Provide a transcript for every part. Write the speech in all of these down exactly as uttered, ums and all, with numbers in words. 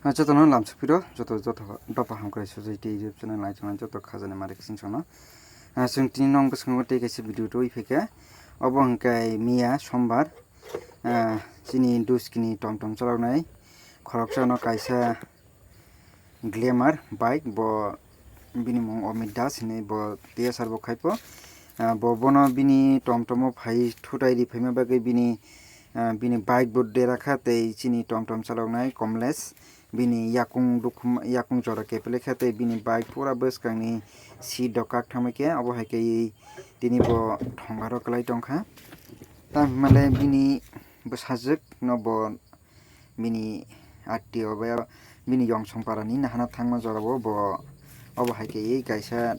Ah, jotono lamsok phiro, joto, joto dopha hamkrai sujui tei YouTube channel naichomani joto khajani malik sing sono. Ah, chwng tini nong bwskango tei kaisa video twi phaikha. Obo hwnkhe miya sombar, ah, chini duskini tom tom chaloknai khoroksano kaisa Glamour bike, bo bini mung Amit Das hinwi, bo T S R bo khai po. Ah, bo bono bini tom tomo phai thutai ri phaima bagwi bini, ah, bini bike bo dera kha tei chini tom tom chaloknai Komlesh bini yakung dukhum, yakung jora kepele kha tei bini bike pura bwskangni seat rok kak thangbai khe, obo hai khe tini bo thongaro kwlai tongkha. Tamo hwnmale bini bwsajwk no bo bini atio bai bini yongsong parani nahana thangma jorao bo obo hai khe kaisa,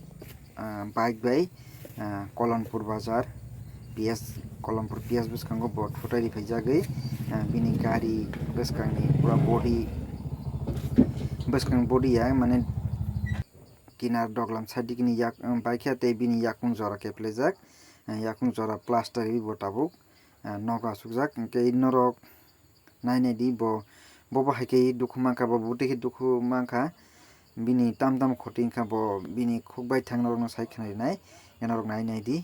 ah, bike bai, ah, Kolonpur bazar P S, Kolonpur P S bwskango bo thutai ri phaijagwi, ah, bini gari bwskangni pura body bwskang body ya mane kinar doglam side dikini yak, um, bike ya tei bini yakung jora kepelejak, ah, yakung jora plaster ri bo tabuk, ah, nogo asukjak, hwnkhe norok nai nai di bo, bo bo hai khe dukhu mankha, bo bo tei khe dukhu mankha, bini tam tam khoti wngkha, bo bini khuk bai thang norokno sai khna rinai, norok nai nai di,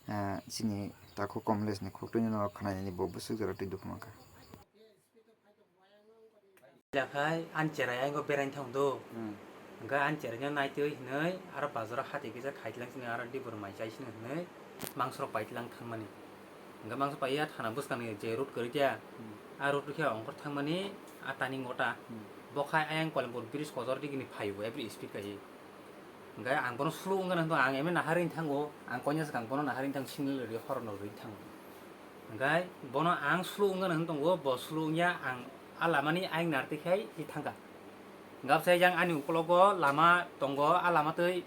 ah, chini takhuk Komlesh ni khuk twi norok khna nai di, bo bwswk jora twi dukhu mankha. Yakhai ani cherai ayang beraini thang do. Hmm. Hwnkhe ani cherai no naitwi hinwi aro bazaro hati kisa khaitlang sini aro dibor mai chai sini hinwi mangsorok paitlang thangmani. Hwnkhe mangso paiya thana bwskangni je road kwrwi kya, hmm, a road khe ongkhor thangmani a turning o ta. Hmm. Bo khai ayang Koilampur bridge kotor digini phaio every speed kai. Hwnkhe ang bono slow wngkha hwnwi tongo, ang emne naharwi thango, ang koinaswkang bono naharwi thang signal rwi horno rwi thango. Hwnkhe bono ang slow wngkha hwnwi tongo, bo slow wngya ang a lamani ayang nartwi khai thangkha. Hwnkhe yang ani ukologo lama tongo, a lama twi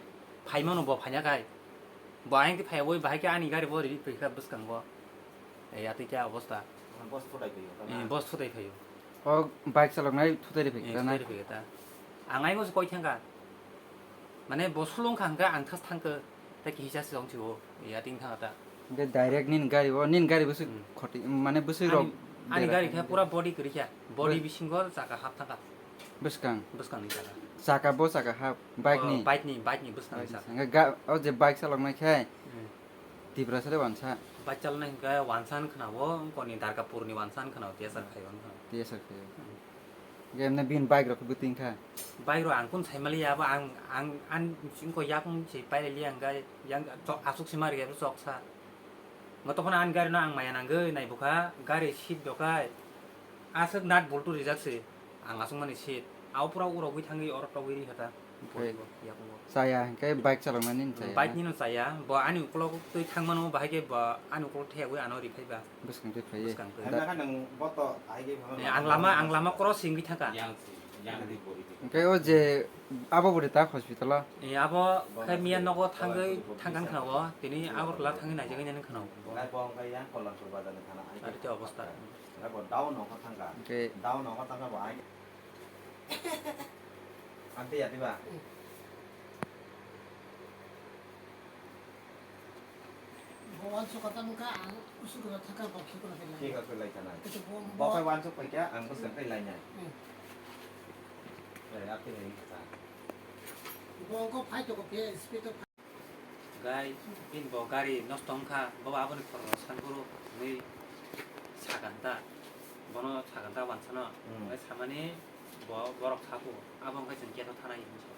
phaimano bo phaina khai. Bo ayang twi phaiwi bahai khe ani gari bo riri phai kha bwskango. Ei, atwi khe a obostha. Boss thutai phaio, tamo? Eh, boss thutai phaio. O bike chaloknai thutai ri phai kha na? Eh, thutai ri phai kha ta. Ang ayang se koi thangkha. Mane bo slow wngkha hwnkhe ang thas thangkha. Tei kisa se wng thio. Ei, atwi thangkha ta. Hwnkhe direct nini gari o, nini gari bwswk, hmm, khoti, mane bwswk rok ani, ani dera gari khe pura body kwrwi kha. Body bwswk bisingo chaka hap thangkha. Bwskang? Bwskangni chaka. Chaka bo chaka hap, bike ni? Oh, bike ni, bike ni bwskangni chaka. Hwnkhe ga-, o je bike chaloknai khe, hmm, Tiprasa de wansa. Bike chaloknai hwnkhe wansa wng khna o, wngkoni Dargapur ni wansa wng khna o, T S R khai o wng khna o. T S R khai o. Hmm. Hwnkhe emne bini bike rok bwtwi wngkha? Bike rok ang kunu saimaliya, abo ang, ang, ang wngkha yakung se pailaliya hwnkhe yang chok, aswk se ma rwya choksa. Hwnkhe tokhono ani gari no ang maya nangwi naibukha, gari seat dokhai aswk nut boltu rijak se. Ang aswkmani seat. Abo pura urogwi thangwi oro togwi ri kha ta. Okay. Yakungo. Chaya hwnkhe bike chaloknani chaya. Bike nino chaya. Bo ani ukolog twi thangmano bahai khe bo ani ukolog theyagwi ano ri phaiba. Bwskang twi phaiwi. Bwskang twi. Hamya kha nwng boto hai khe phano. Eh, ang lama, ang lama crossing wngwi thangkha. Yang si, yang di bori di. Hwnkhe o je abo bo de ta hospital o? Eh, abo khai miya nogo thangwi thangkha khna o. Tini Agartala thangwi naijagwi nani khna o. Nai bo hwnkhe yang Kolonpur bazar ni thana. Ari te obostha. Nai bo down no kha thangkha. Hwnkhe down no kha thangkha bo ai. Ante ya diba? Bo uansuk kha tamo kha ang usuk kha thaka bo khikor khe lai. Khikor khe lai thanai. Bo khai uansuk pai kha ang bwswk khai lai nai. Hmm. Lai ate lai kha. Bo ko phai to ko phe speed to. Gai, bini bo gari nosto wngkha, bo aboni khorokno san phuru hwnwi sakha ta, bono sakha ta wansano, hmm, hwnwi samani bo, borok saku, abo wngkha chwng keto thanai hinwi sa.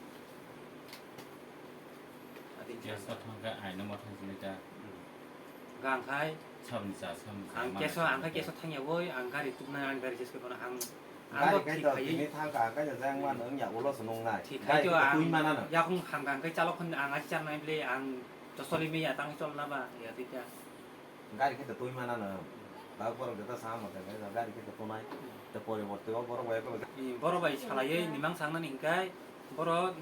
Ati keso thangkha aino mothang sini ta. Hmm. Hwnkha ang khai, sabni cha, sabni cha, ang keso, ang khai keso thangya woi, ang gari tuknai, ang gari jeske bono ang Gari khe to tini thang kha, khe jang mano wngya ulo se nung nai. Gari khe to twi mana no. Yakung hamkha hwnkhe chalok hwn ang achi charnai bwle ang chosoli meya tang cholna ba ya twi kha. Gari khe to twi mana no. Ba borok jeta sa mo khe gari khe to tonai. To poriborte o borok bai ko. Borok bai salaiwi nimang sangnani hwnkhe borok